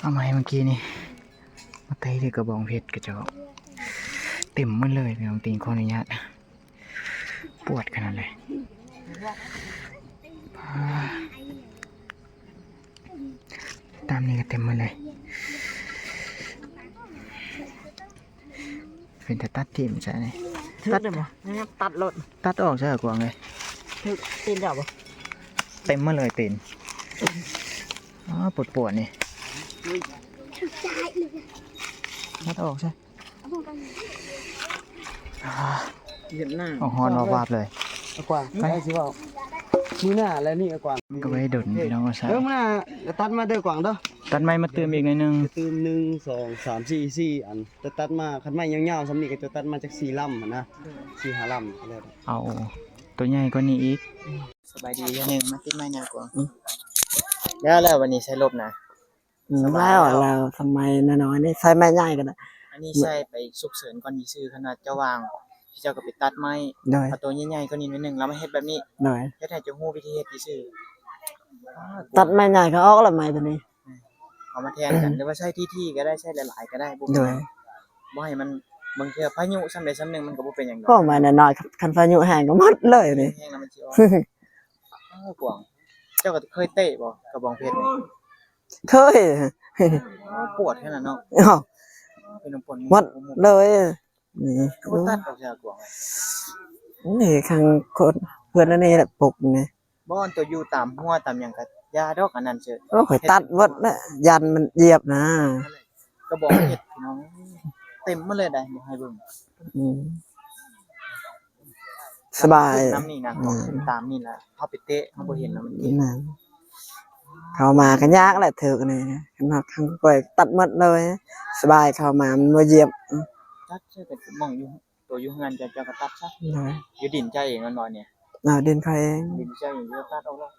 ເອົາມາໃຫ້ເມື່ອກີ້ນີ້ ມາໄຕ່ທີ່ກະບອງເພັດ ຂະເຈົ້າເຕັມໝົດເລີຍພີ່ນ້ອງ. ຕີນຂໍອະນຸຍາດ ປວດຂະໜາດເລີຍ. ຕາມນີ້ກະເຕັມໝົດເລີຍ. ເປັນຕາຕັດຖິ້ມຊະນີ້. ຖືກໄດ້ບໍ່? ຕັດໂລດ ຕັດອອກຊະກວາງເອີຍ. ຖືກຕີນເຈົ້າບໍ່? ເຕັມໝົດເລີຍຕີນ. ອ້າ ປວດໆນີ້ ຕັດອອກຊະ. ເຮັດໜ້າ ອອກຮ້ອນວາບໆເລີຍ. ອາກວາງ ໄປ ຊິເວົ້າ ມື້ໜ້າແລ້ວນີ້ ອາກວາງ ມັນກະບໍ່ໄດ້ດົນພີ່ນ້ອງ. ເອີ ມື້ໜ້າຕັດມາເດີກວາງເດີ. ຕັດໄມ້ມາຕື່ມອີກໜ້ອຍໜຶ່ງ ຕື່ມ ໜຶ່ງ ສອງ ສາມ ສີ່ ສີ່ອັນ. ແຕ່ຕັດມາ ຄັນໄມ້ຍາວໆສ່ຳນີ້ ກະຈະຕັດມາຈັກສີ່ລຳຫັ້ນນະ ສີ່ຫ້າລຳກະແລ້ວ. ເອົາໂຕໃຫຍ່ກວ່ານີ້ອີກ. ສະບາຍດີເທື່ອໜຶ່ງ ມາຕິດໄມ້ແນວກວ່າ. ອືມ ແລ້ວ ແລ້ວບາດນີ້ໃສ່ລົບນະ. ອືມ ສະບາຍ ແລ້ວ ແລ້ວ ແລ້ວ ສະໄໝນ້ອຍໆນີ້ໃສ່ໄມ້ໃຫຍ່ກະໄດ້. ອັນນີ້ໃສ່ໄປສຸກເສີນກ່ອນຊື່ໆ ຄັນວ່າເຈົ້າວ່າງ ເຈົ້າກະໄປຕັດໄມ້. ໂດຍ ເອົາໂຕໃຫຍ່ໆກວ່ານີ້ໜ້ອຍໜຶ່ງ ແລ້ວມາເຮັດແບບນີ້. ໂດຍ ເຮັດໃຫ້ເຈົ້າຮູ້ວິທີເຮັດຊື່ໆ. ຕັດໄມ້ໃຫຍ່ກະອອກລະ ໄມ້ໂຕນີ້ ເອົາມາແທນກັນ ຫຼືວ່າໃຊ້ຖີ່ໆກະໄດ້ ໃຊ້ຫຼາຍໆກະໄດ້ ບໍ່ເປັນຫຍັງ. ໂດຍ ບໍ່ໃຫ້ມັນ ບາງເທື່ອພາຍຸສ່ຳໃດສ່ຳໜຶ່ງມັນກະບໍ່ເປັນຫຍັງດອກ. ພວກໄມ້ນ້ອຍໆ ຄັນພາຍຸແຮງກະໝົດເລີຍນີ້ ແຮງແລ້ວມັນຊິອອກ. ເອີ ກວາງ ເຈົ້າກະເຄີຍເຕະບໍ່ ກະບອງເພັດນີ້? ເຄີຍ ໂອ້ ປວດຂະໜາດເນາະ ເນາະ ເປັນນ້ຳ ປວດ ໝົດເລີຍ ນີ້ ບໍ່ຕັດອອກຊະກວາງ ນີ້ ຂ້າງຄົນ ເພື່ອນອັນນີ້ແຫຼະ ປົກນີ້ ບໍ່ ອັນໂຕຢູ່ຕາມຮົ້ວຕາມຫຍັງກໍຢ່າດອກ ອັນນັ້ນເຊີ ໂອ້ ຂ້ອຍຕັດໝົດແຫຼະ ຢ້ານມັນຢຽບນະ ກໍບອກເຮັດ ພີ່ນ້ອງ ເຕັມໝົດເລີຍໄດ໋ ບໍ່ໃຫ້ເບິ່ງ ອືມ ສະບາຍ ນຳນີ້ນະ ອືມ ຕາມນີ້ລະ ເຮົາໄປເຕະ ເຮົາບໍ່ເຫັນລະມັນເຈັບ ແມ່ນ ເຂົ້າມາກໍຍາກແຫຼະ ຖືກນີ້ ຄັນວ່າຂ້າງຂ້ອຍຕັດໝົດເລີຍ ສະບາຍ ເຂົ້າມາມັນບໍ່ຢຽບ ຕັດເຊີ ກໍໝ່ອງຢູ່ ໂຕຢູ່ເຮືອນເຈົ້າ ເຈົ້າກໍຕັດຊະ ໂດຍ ຢູ່ດິນເຈົ້າເອງແມ່ນບໍ່ນີ້ ເອີ ດິນຂ້ອຍເອງ ດິນເຈົ້າເອງ ເຈົ້າຕັດອອກໂລດ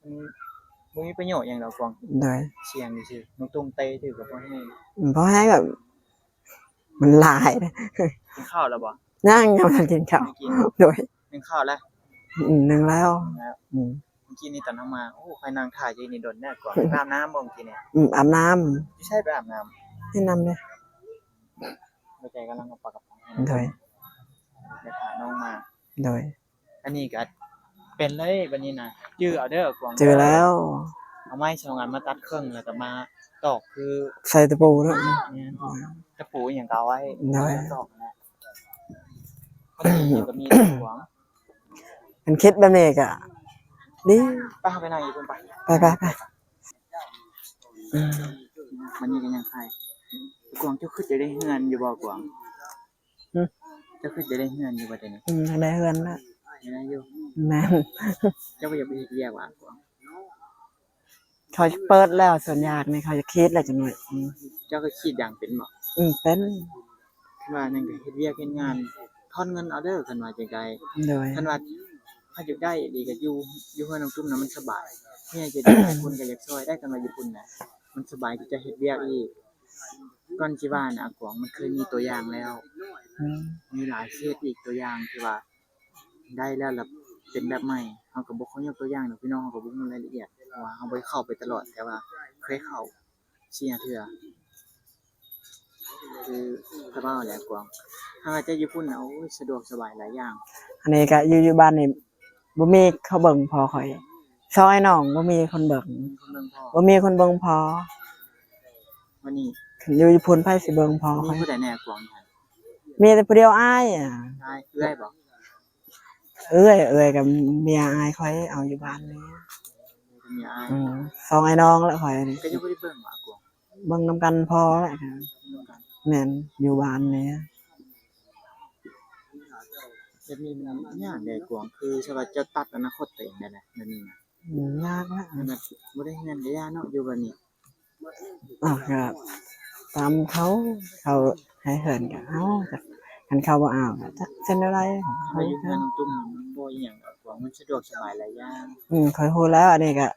ມັນບໍ່ມີປະໂຫຍດຫຍັງດອກກວາງ ໂດຍ ສຽງຊື່ໆ ນ້ອງຕຸ້ມເຕະຖືກກໍພໍແຮງ ອືມ ພໍແຮງແບບ ມັນຫຼາຍ ກິນເຂົ້າແລ້ວບໍ່? ຍັງ ຍັງບໍ່ທັນກິນເຂົ້າ ຍັງບໍ່ທັນກິນ ໂດຍ ໜຶ້ງເຂົ້າແລ້ວ ອືມ ໜຶ້ງແລ້ວ ໜຶ້ງແລ້ວ ອືມ ມື້ກີ້ນີ້ຕອນເຮົາມາ ໂອ້ ຂ້ອຍນັ່ງຖ້າຢູ່ນີ້ດົນແດ່ກວ່າ ອາບນ້ຳບໍ່ມື້ກີ້ນີ້? ອືມ ອາບນ້ຳ ຢູ່ໃສໄປອາບນ້ຳ? ໃຫ້ນຳເດ້ ບໍ່ໃຈກຳລັງເອົາປາກະປ໋ອງໃຫ້ ໂດຍ ໄປຖ້ານ້ອງມາ ໂດຍ ອັນນີ້ກໍເປັນເລີຍບັດນີ້ນະ ຈື່ເອົາເດີກວາງ ຈື່ແລ້ວ ເອົາໄມ້ສອງອັນມາຕັດເຄິ່ງ ແລ້ວກໍມາຕອກຄືໃສ່ຕະປູເນາະ ແມ່ນ ຕະປູອີ່ຫຍັງກໍເອົາໄວ້ ໂດຍ ຕອກນະ ເຂົາກໍມີກວາງ ເພິ່ນຄິດແບບນີ້ກໍດີ ໄປ ເຮົາໄປນັ່ງຢູ່ພຸ້ນໄປ ໄປໆໆ ອືມ ບັດນີ້ກໍຍັງໄຄ ກວາງ ເຈົ້າຄິດຈະໄດ້ເຮືອນຢູ່ບໍ່ກວາງ? ຫຶ ເຈົ້າຄິດຈະໄດ້ເຮືອນຢູ່ບໍ່ດຽວນີ້? ອືມ ຢາກໄດ້ເຮືອນນະ ຢາກໄດ້ຢູ່ ແມ່ນ ເຈົ້າບໍ່ຢາກໄປເຮັດວຽກຫວາ? ເຂົາເປີດແລ້ວ ສວນຢາງນີ້ ເຂົາຈະຂີດແລ້ວຈັກໜ້ອຍ ອືມ ເຈົ້າກໍຂີດຢາງເປັນບໍ່? ອືມ ເປັນ ຄັນວ່ານັ້ນກໍເຮັດວຽກເຮັດງານ ທອນເງິນເອົາເດີ ຄັນວ່າຈະໄດ້ ໂດຍ ຄັນວ່າ ຄັນຢາກໄດ້ອີ່ຫຼີກໍຢູ່ ຢູ່ເຮືອນນ້ອງຕຸ້ມນະ ມັນສະບາຍ ເມຍຈະດີ ຫຼາຍຄົນກໍຢາກຊ່ອຍໄດ້ ຄັນວ່າຢູ່ພຸ້ນນະ ມັນສະບາຍ ຈະເຮັດວຽກອີກ ກ່ອນຊິວ່ານະ ອາກວາງ ມັນເຄີຍມີຕົວຢ່າງແລ້ວ ອືມ ມີຫຼາຍເຄສອີກ ຕົວຢ່າງທີ່ວ່າໄດ້ແລ້ວ ແລ້ວເປັນແບບໃໝ່ ເຮົາກໍບໍ່ຂໍຍົກຕົວຢ່າງດອກພີ່ນ້ອງ ເຮົາກໍບໍ່ຮູ້ລາຍລະອຽດ ເພາະວ່າເຮົາບໍ່ໄດ້ເຂົ້າໄປຕະຫຼອດ ແຕ່ວ່າເຄີຍເຂົ້າສີ່ຫ້າເທື່ອ ຄື ກໍເວົ້າແຫຼະກວາງ ຖ້າວ່າເຈົ້າຢູ່ພຸ້ນນະ ໂອ້ຍ ສະດວກສະບາຍຫຼາຍຢ່າງ ອັນນີ້ກໍຢູ່ ຢູ່ບ້ານນີ້ ບໍ່ມີເຂົາເບິ່ງພໍ່ຂ້ອຍ ຊອຍນ້ອງ ບໍ່ມີຄົນເບິ່ງ ບໍ່ມີຄົນເບິ່ງພໍ່ ບັດນີ້ ຄັນຢູ່ ຢູ່ພຸ້ນໃຜຊິເບິ່ງພໍ່ຂ້ອຍ ມີຜູ້ໃດແດ່ກວາງ? ມີແຕ່ຜູ້ດຽວ ອ້າຍ ອ້າຍ ເອື້ອຍບໍ່? ເອື້ອຍ ເອື້ອຍກັບເມຍອ້າຍຂ້ອຍເອົາຢູ່ບ້ານນີ້ ເມຍອ້າຍ ອືມ ສອງອ້າຍນ້ອງແຫຼະຂ້ອຍນີ້ ກໍຍັງບໍ່ໄດ້ເບິ່ງວ່າອາກວາງ ເບິ່ງນຳກັນພໍແຫຼະ ນຳກັນ ແມ່ນ ຢູ່ບ້ານນີ້ ແບບນີ້ມັນຍາກເດ້ກວາງ ຄືຊະວ່າເຈົ້າຕັດອະນາຄົດຕົວເອງໄດ້ນະ ແບບນີ້ນະ ອືມ ຍາກລະ ແບບບໍ່ໄດ້ເຮືອນກໍຢ່າເນາະ ຢູ່ແບບນີ້ ອາ ກໍຕາມເຂົາ ເຂົາໃຫ້ເຮືອນກໍເອົາ ຄັນເຂົາບໍ່ເອົາກໍຈັກເປັນແນວໃດ ມາຢູ່ເຮືອນນ້ອງຕຸ້ມມັນບໍ່ອີ່ຫຍັງດອກກວາງ ມັນສະດວກສະບາຍຫຼາຍຢ່າງ ອືມ ຂ້ອຍຮູ້ແລ້ວ ອັນນີ້ກໍ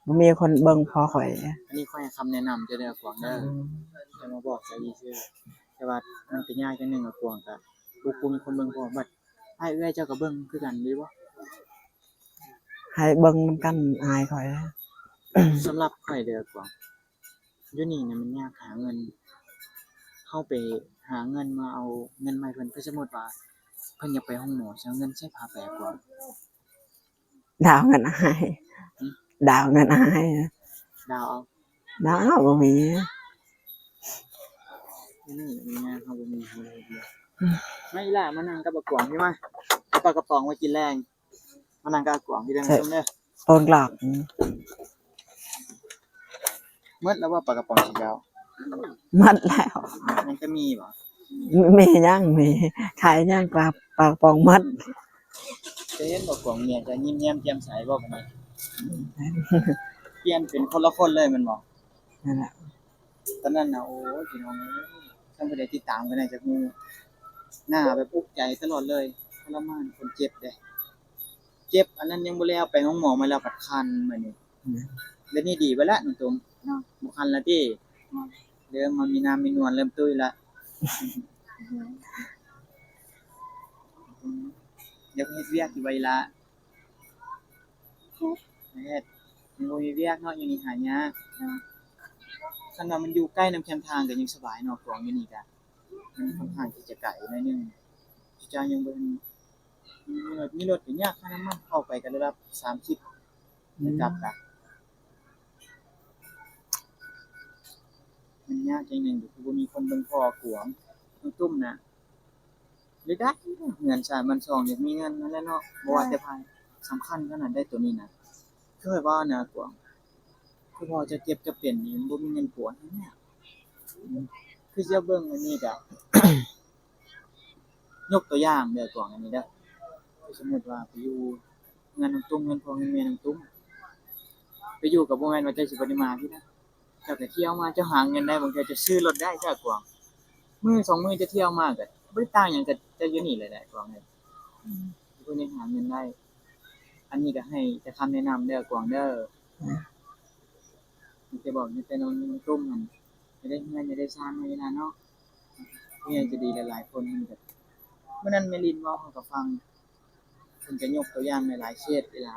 ບໍ່ມີຄົນເບິ່ງພໍ່ຂ້ອຍ ອັນນີ້ຂ້ອຍໃຫ້ຄຳແນະນຳເຈົ້າເດີກວາງເດີ ອືມ ຈະມາບອກເຈົ້າຊື່ໆ ແຕ່ວ່າມັນກໍຍາກຢ່າງໜຶ່ງອາກວາງ ກໍບໍ່ ບໍ່ມີຄົນເບິ່ງພໍ່ ບັດອ້າຍເອື້ອຍເຈົ້າກໍເບິ່ງຄືກັນຢູ່ບໍ່? ໃຫ້ເບິ່ງນຳກັນ ອາຍຂ້ອຍ ສຳລັບຂ້ອຍເດີກວາງ ຢູ່ນີ້ນະມັນຍາກຫາເງິນ ເຮົາໄປຫາເງິນມາເອົາເງິນມາໃຫ້ເພິ່ນ ຄືສົມມຸດວ່າເພິ່ນຢາກໄປໂຮງໝໍ ຊິເອົາເງິນໃສພາໄປກວາງ? ດາວເງິນອ້າຍ ຫຶ ດາວເງິນອ້າຍ ດາວເອົາ ດາວເອົາ ບໍ່ມີ ອັນນີ້ເງິນເຮົາບໍ່ມີ ເຮົາເຮັດເລີຍ ມາອີ່ຫຼ້າ ມານັ່ງກັບອາກວາງພີ້ມາ ເອົາປາກະປ໋ອງໄວ້ກິນແລງ ມານັ່ງກັບອາກວາງທີ່ເດີ່ນ ເອີ ຊົມເດີ ໂອນກລອກ ອືມ ໝົດແລ້ວບໍ່ປາກະປ໋ອງຊິເຈົ້າ? ໝົດແລ້ວ ຍັງຈະມີບໍ່? ມີຫຍັງ ມີ ຂາຍຫຍັງກວ່າປາກະປ໋ອງໝົດ ຈະເຫັນບໍ່ກວາງເມຍຈະຍິ້ມແຍ້ມແຈ່ມໃສບໍ່ບັດນີ້ ປ່ຽນເປັນຄົນລະຄົນເລີຍແມ່ນບໍ່? ນັ້ນແຫຼະ ຕອນນັ້ນນະ ໂອ້ຍ ພີ່ນ້ອງເອີຍ ຄັນຜູ້ໃດຕິດຕາມກໍໜ້າຈະຮູ້ ໜ້າແບບອຸກໃຈຕະຫຼອດເລີຍ ທໍລະມານ ຄົນເຈັບເດ້ ເຈັບອັນນັ້ນຍັງບໍ່ແລ້ວ ໄປໂຮງໝໍມາແລ້ວພັດຄັນ ບາດນີ້ ອືມ ດຽວນີ້ດີເບິດລະນ້ອງຕຸ້ມ ເນາະ ບໍ່ຄັນລະຕິ ເນາະ ເລີ່ມມາມີນ້ຳມີນວນ ເລີ່ມຕຸ້ຍລະ ອືມ ຢາກເຮັດວຽກຢູ່ໄວລະ ເຮັດ ມັນບໍ່ມີວຽກເນາະ ຢູ່ນີ້ຫາຍາກ ເນາະ ຄັນວ່າມັນຢູ່ໃກ້ນຳແຄມທາງກໍຍັງສະບາຍເນາະ ກວາງຢູ່ນີ້ກະ ມັນຂ້ອນຂ້າງທີ່ຈະໄກໜ້ອຍໜຶ່ງ ເຈົ້າຍັງບໍ່ທັນ ມີລົດ ມີລົດກໍຍາກ ຄ່ານ້ຳມັນເຂົ້າໄປກໍລະດັບສາມສິບ ອືມ ກັບກະ ມັນຍາກຈັ່ງໃດກໍຄືບໍ່ມີຄົນເບິ່ງພໍ່ອາກວງ. ນ້ອງຕຸ້ມນະ ໄດ້ໄດ້ເຮືອນຊານບ້ານຊ່ອງ ຢາກມີເງິນນັ້ນແຫຼະເນາະ ບໍ່ວ່າແຕ່ໃຜ. ສຳຄັນຂະໜາດໃດໂຕນີ້ນະ ຄືຂ້ອຍເວົ້ານະອາກວງ ຄືພໍ່ເຈົ້າເຈັບເຈົ້າເປັນນີ້ ມັນບໍ່ມີເງິນປົວໃຫ້ແລ້ວ. ຄືຊິເບິ່ງອັນນີ້ກະ ຍົກຕົວຢ່າງເດີອາກວງ ອັນນີ້ເດີ ຄືສົມມຸດວ່າໄປຢູ່ເຮືອນນ້ອງຕຸ້ມ ເຮືອນພໍ່ເຮືອນແມ່ນ້ອງຕຸ້ມ ໄປຢູ່ກໍບໍ່ແມ່ນວ່າເຈົ້າຊິບໍ່ໄດ້ມາພີ້ນະ. ເຈົ້າກໍທ່ຽວມາ ເຈົ້າຫາເງິນໄດ້ ບາງເທື່ອເຈົ້າຊື້ລົດໄດ້ເຈົ້າອາກວງ. ມື້ສອງມື້ເຈົ້າທ່ຽວມາກໍບໍ່ໄດ້ຕ່າງຫຍັງກັບເຈົ້າຢູ່ນີ້ເລີຍແຫຼະອາກວງເອີຍ. ອືມ ເພິ່ນຍັງຫາເງິນໄດ້. ອັນນີ້ກໍໃຫ້ແຕ່ຄຳແນະນຳເດີອາກວງເດີ. ອືມ ມີແຕ່ບອກ ມີແຕ່ນ້ອງຕຸ້ມຫັ້ນ ຢາກໄດ້ເຮືອນ ຢາກໄດ້ຊານໃຫ້ລະເນາະ. ຜູ້ໃຫຍ່ໃຈດີຫຼາຍໆຄົນເພິ່ນກໍ ມື້ນັ້ນແມ່ລິນເວົ້າໃຫ້ເຮົາກໍຟັງ. ເພິ່ນຈະຍົກຕົວຢ່າງໃນຫຼາຍເຂດເວລາ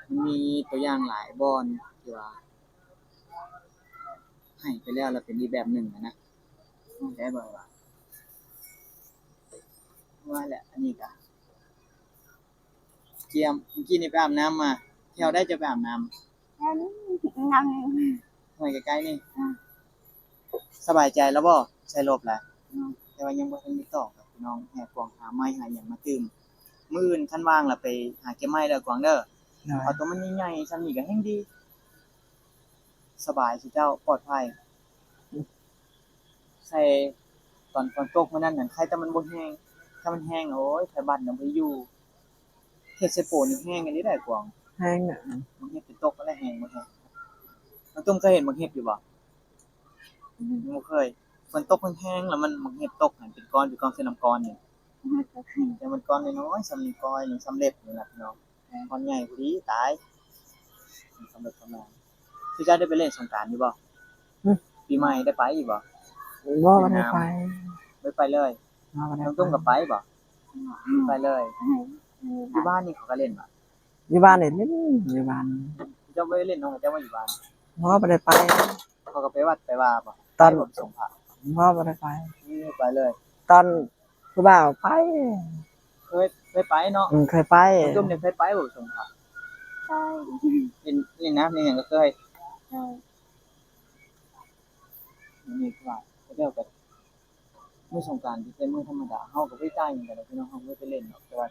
ມັນມີຕົວຢ່າງຫຼາຍບ່ອນທີ່ວ່າໃຫ້ໄປແລ້ວ ແລ້ວເປັນອີກແບບໜຶ່ງນະ. ແຕ່ແບບວ່າ ວ່າແຫຼະ ອັນນີ້ກະກຽມ ມື້ກີ້ນີ້ໄປອາບນ້ຳມາ. ແຖວໃດເຈົ້າໄປອາບນ້ຳ? ແຖວນີ້ ນ້ຳນີ້ ຫ້ວຍໃກ້ໆນີ້. ອືມ ສະບາຍໃຈແລ້ວບໍ່? ໃສ່ລົບແລ້ວ. ອືມ ແຕ່ວ່າຍັງບໍ່ທັນໄດ້ຕອບກັບພີ່ນ້ອງ. ແຮ່ກວາງຫາໄມ້ຫາຫຍັງມາຕື່ມ. ມື້ອື່ນຄັນວ່າງລະໄປຫາເກັບໄມ້ເດີກວາງເດີ. ໂດຍ ເອົາໂຕມັນໃຫຍ່ໆຊ່ຳນີ້ກໍແຮ່ງດີ. ສະບາຍຊິເຈົ້າ ປອດໄພ. ໃສ່ຕອນຝົນຕົກມື້ນັ້ນຫັ້ນ ໄຄແຕ່ມັນບໍ່ແຫ້ງ. ຖ້າມັນແຫ້ງ ໂອ້ຍ ໄທບ້ານນຳໄປຢູ່. ເຂດເຊໂປນນີ້ແຫ້ງອີ່ຫຼີເດ້ກວາງ. ແຫ້ງນະ. ບັກເຫັບໄປຕົກຫັ້ນແຫຼະ ແຫ້ງບໍ່ແຫ້ງ. ນ້ອງຕຸ້ມເຄີຍເຫັນບັກເຫັບຢູ່ບໍ່? ອືມ ຍັງບໍ່ເຄີຍ. ຝົນຕົກແຮງໆ ແລ້ວມັນ ບັກເຫັບຕົກຫັ້ນເປັນກ້ອນ ເປັນກ້ອນ ເປັນກ້ອນ ເປັນກ້ອນ ເປັນກ້ອນນີ້. ມັນກໍຄື ແຕ່ມັນກ້ອນນ້ອຍໆ ສ່ຳນິ້ວໂປ້ຍ ສ່ຳເລັບນີ້ນະພີ່ນ້ອງ. ອືມ ກ້ອນໃຫຍ່ພໍດີຕາຍ. ສ່ຳເລັບສ່ຳນ້ອຍ. ຄືເຈົ້າໄດ້ໄປຫຼິ້ນສົງການຢູ່ບໍ່? ຫຶ ປີໃໝ່ໄດ້ໄປຢູ່ບໍ່? ບໍ່ ບໍ່ໄດ້ໄປ. ໄດ້ໄປເລີຍ. ນ້ອງຕຸ້ມກໍໄປບໍ່? ໄປເລີຍ. ອືມ ຢູ່ບ້ານນີ້ເຂົາກໍຫຼິ້ນບໍ່? ຢູ່ບ້ານນີ້ຫຼິ້ນ ຢູ່ບ້ານ. ເຈົ້າບໍ່ໄດ້ຫຼິ້ນນຳເຂົາເຈົ້າບໍ່ ຢູ່ບ້ານ? ບໍ່ ບໍ່ໄດ້ໄປ. ເຂົາກໍໄປວັດໄປວາບໍ່? ຕອນ ໄປບົດສົງພະ? ບໍ່ ບໍ່ໄດ້ໄປ. ອືມ ໄປເລີຍ. ຕອນຜູ້ບ່າວໄປ. ເຄີຍ ເຄີຍໄປເນາະ. ອືມ ເຄີຍໄປ. ຕຸ້ມນີ້ເຄີຍໄປບົດສົງພະ? ເຄີຍ. ຫຼິ້ນ ຫຼິ້ນນ້ຳ ຫຼິ້ນຫຍັງກໍເຄີຍ. ເຄີຍ. ນີ້ຄືວ່າ ເຂົາເຈົ້າກໍ ມື້ສົງການທີ່ເປັນມື້ທຳມະດາ ເຮົາກໍບໍ່ໄດ້ຈ່າຍຫຍັງກັນດອກພີ່ນ້ອງ ເຮົາກໍໄດ້ໄປຫຼິ້ນເນາະ ແຕ່ວ່າ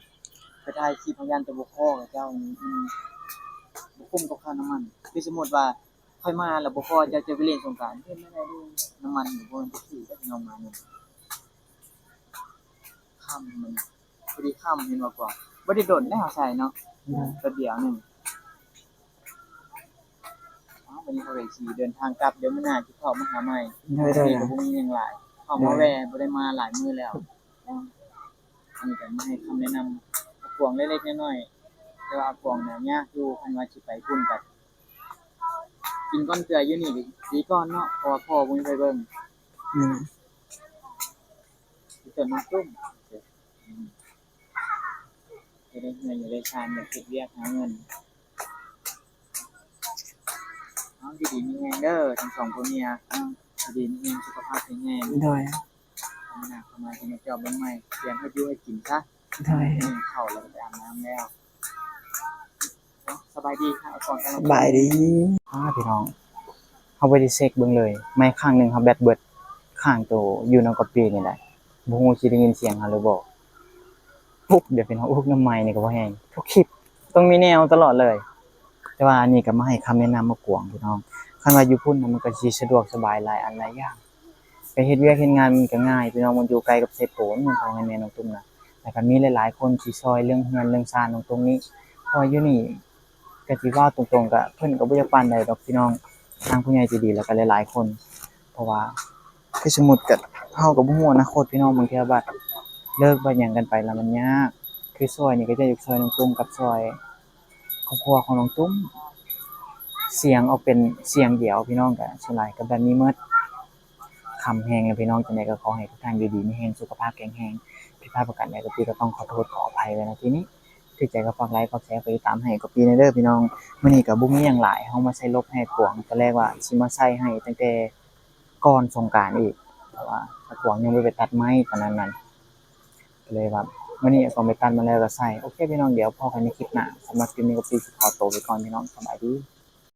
ໄປຖ່າຍຄລິບ ເຮົາຢ້ານແຕ່ບໍ່ພໍ້ເຂົາເຈົ້າ. ອືມ ບໍ່ຄຸ້ມກັບຄ່ານ້ຳມັນ. ຄືສົມມຸດວ່າຂ້ອຍມາແລ້ວບໍ່ພໍ້ເຈົ້າ ຈະໄປຫຼິ້ນສົງການ ເຮັດແນວໃດດີ? ນ້ຳມັນກໍບໍ່ແມ່ນຖືກໆ ເດີພີ່ນ້ອງ ມານີ້ຄ່ຳມັນ ພໍດີຄ່ຳ ເຫັນບໍ່ກວາງ? ບໍ່ໄດ້ດົນເດ້ເຮົາໃສ່ເນາະ. ອືມ ແປັບດຽວໜຶ່ງ. ອ້າວ ບັດນີ້ເຮົາກໍຊິເດີນທາງກັບ ດຽວມື້ໜ້າຊິເຂົ້າມາຫາໃໝ່. ໂດຍໆ ມື້ນີ້ກໍບໍ່ມີຫຍັງຫຼາຍ ເຂົ້າມາແວ່ ບໍ່ໄດ້ມາຫຼາຍມື້ແລ້ວ. ອັນນີ້ກໍມາໃຫ້ຄຳແນະນຳອາກວງເລັກໆນ້ອຍໆ ແຕ່ວ່າອາກວງນະຍາກຢູ່ ຄັນວ່າຊິໄປພຸ້ນກໍກິນກ້ອນເກືອຢູ່ນີ້ດີກ່ອນເນາະ ເພາະວ່າພໍ່ບໍ່ມີໃຜເບິ່ງ. ອືມ ຈະເປັນນ້ອງຕຸ້ມ ອືມ ຈະໄດ້ເຮືອນ ຈະໄດ້ຊານ ໄດ້ເຮັດວຽກຫາເງິນ. ເອົາ ຢູ່ດີມີແຮງເດີ ທັງສອງຜົວເມຍ. ອືມ ຢູ່ດີມີແຮງ ສຸຂະພາບແຂງແຮງ. ໂດຍ ມື້ໜ້າເຂົ້າມາຊິມາຈອບເບິ່ງໃໝ່ ຕຽມເຮັດຢູ່ເຮັດກິນຊະ. ໂດຍ ກິນເຂົ້າແລ້ວກໍໄປອາບນ້ຳແລ້ວ. ສະບາຍດີ ສະບາຍດີ. ອ້າ ພີ່ນ້ອງ ເຮົາບໍ່ໄດ້ເຊັກເບິ່ງເລີຍ ໄມຄັ້ງໜຶ່ງເຮົາແບັດເບິດ ຄ້າງໂຕຢູ່ນຳກັບປີນີ້ແຫຼະ ບໍ່ຮູ້ຊິໄດ້ຍິນສຽງເຮົາຫຼືບໍ່. ປຸບ ດຽວພີ່ນ້ອງ ອຸກ ນ້ຳໄມນີ້ກໍບໍ່ແຮງ ທຸກຄລິບຕ້ອງມີແນວຕະຫຼອດເລີຍ. ແຕ່ວ່າອັນນີ້ກໍມາໃຫ້ຄຳແນະນຳອາກວງພີ່ນ້ອງ ຄັນວ່າຢູ່ພຸ້ນນະ ມັນກໍຊິສະດວກສະບາຍຫຼາຍອັນຫຼາຍຢ່າງ ໄປເຮັດວຽກເຮັດງານມັນກໍງ່າຍພີ່ນ້ອງ ມັນຢູ່ໃກ້ກັບເຊໂປນ ເມືອງທອງໃຫ້ແມ່ນ້ອງຕຸ້ມນະ ແລ້ວກໍມີຫຼາຍໆຄົນທີ່ຊ່ອຍເລື່ອງເຮືອນເລື່ອງຊານນ້ອງຕຸ້ມນີ້ ເພາະວ່າຢູ່ນີ້ ກະຊິເວົ້າຕົງໆ ກະເພິ່ນກະບໍ່ຢາກປານໃດດອກພີ່ນ້ອງ ທາງຜູ້ໃຫຍ່ໃຈດີ ແລ້ວກະຫຼາຍໆຄົນ ເພາະວ່າຄືສົມມຸດກະ ເຮົາກະບໍ່ຮູ້ອະນາຄົດພີ່ນ້ອງ ບາງເທື່ອບາດເລີກບາດຫຍັງກັນໄປລະມັນຍາກ ຄືຊ່ອຍນີ້ກະຈະຢາກຊ່ອຍນ້ອງຕຸ້ມກັບຊ່ອຍຄອບຄົວຂອງນ້ອງຕຸ້ມ ສຽງອອກເປັນສຽງດຽວພີ່ນ້ອງ ກະສ່ວນຫຼາຍກະແບບນີ້ໝົດ. ຄ່ຳແຮງແລ້ວພີ່ນ້ອງ ຈັ່ງໃດກໍຂໍໃຫ້ທຸກທ່ານຢູ່ດີມີແຮງ ສຸຂະພາບແຂງແຮງ ຜິດພາດປະການໃດກໍປີກໍຕ້ອງຂໍໂທດຂໍອະໄພໄວ້ນະທີ່ນີ້ ຖືກໃຈກໍຝາກໄລ ຝາກແຊ ຝາກຕິດຕາມໃຫ້ກໍປີແດ່ເດີພີ່ນ້ອງ. ມື້ນີ້ກໍບໍ່ມີຫຍັງຫຼາຍ ເຮົາມາໃສ່ລົບໃຫ້ອາກວງ ຕອນແລກວ່າຊິມາໃສ່ໃຫ້ຕັ້ງແຕ່ກ່ອນສົງການອີກ ແຕ່ວ່າອາກວງຍັງບໍ່ໄດ້ໄປຕັດໄມ້ຕອນນັ້ນນັ້ນ ກໍເລີຍວ່າມື້ນີ້ອາກວງໄປຕັດມາແລ້ວກໍໃສ່. ໂອເຄພີ່ນ້ອງ ດຽວພໍ້ກັນໃນຄລິບໜ້າ ສຳລັບຄລິບນີ້ກໍປີຊິຂໍໂຕໄປກ່ອນພີ່ນ້ອງ ສະບາຍດີ.